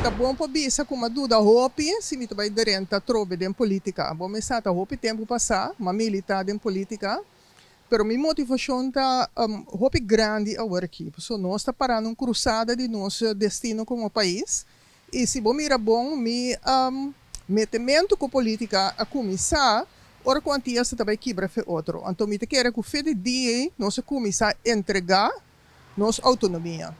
Ta bon pa bisa ku m'a duda hopi si mi ta bai drenta atrobe den polítika. Bo mes sa ta hopi tempu pasá m'a militá den polítika, pero mi motivashon ta hopi grandi awor aki. Pasobra nos ta pará na un krusada di nos destino komo pais i si bo mira bon mi metementu ku polítika a kuminsá ora ku Antias ta bai kibra fe otro. Anto mi ta kere ku fe di dia ei nos a kuminsá entregá nos outonomia.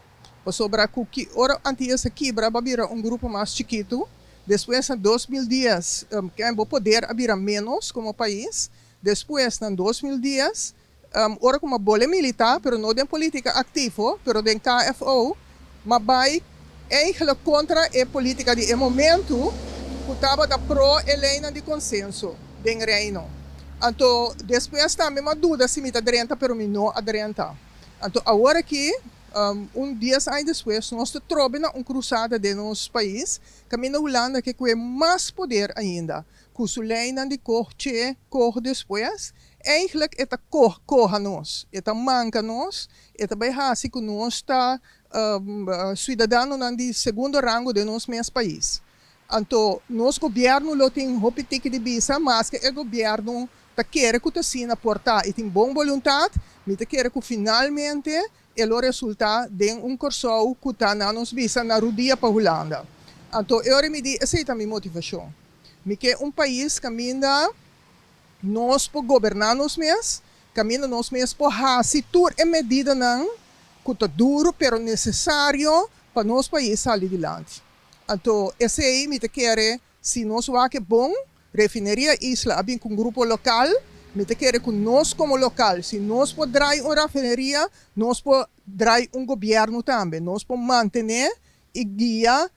Pasobra ku ki ora Antias a kibra bo a bira un grupo mas chikitu. Despues na 2010 ken bo poder a bira ménos komo pais. Despues na 2010 ora ku m'a bole militá, pero no den polítika aktivo, pero den KFO, m'a bai eigenlijk kontra e polítika di e momentu ku tabata pro e leinan di konsenso den Reino. Anto despues tambe m'a duda si mi ta drenta, pero mi no a drenta. Anto awor aki, un 10 aña despues, nos ta trobe na un krusada den nos pais, kaminda Hulanda ke kue mas poder ainda, ku su leinan di koh che, koh despues. Eigenlijk e ta koh koha nos, e ta manka nos, e ta bai hasi ku nos ta suidadanonan di segundo rango den nos mes pais. Anto nos gobièrnu lo tin hopi tiki di bisa, maske e gobièrnu ta kere ku ta asina por ta i tin bon boluntat, mi ta kere ku finalmente e lo resultá den un Kòrsou ku ta na nos bisa na rudia pa Hulanda. Anto e ora mi di esei ta mi motivashon. Mi ke un pais kaminda nos por goberná nos mes, kaminda nos mes por hasi tur e medidanan ku ta duru pero nesesario pa nos pais sali dilanti. Anto esei mi ta kere si nos wak e bon, Refineria Isla a bin ku un grupo lokal, mi ta kere ku nos komo lokal si nos por drai un rafineria, nos por drai un gobièrnu tambe, nos por mantené i guia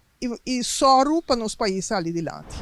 i sòru pa nos pais sali dilanti.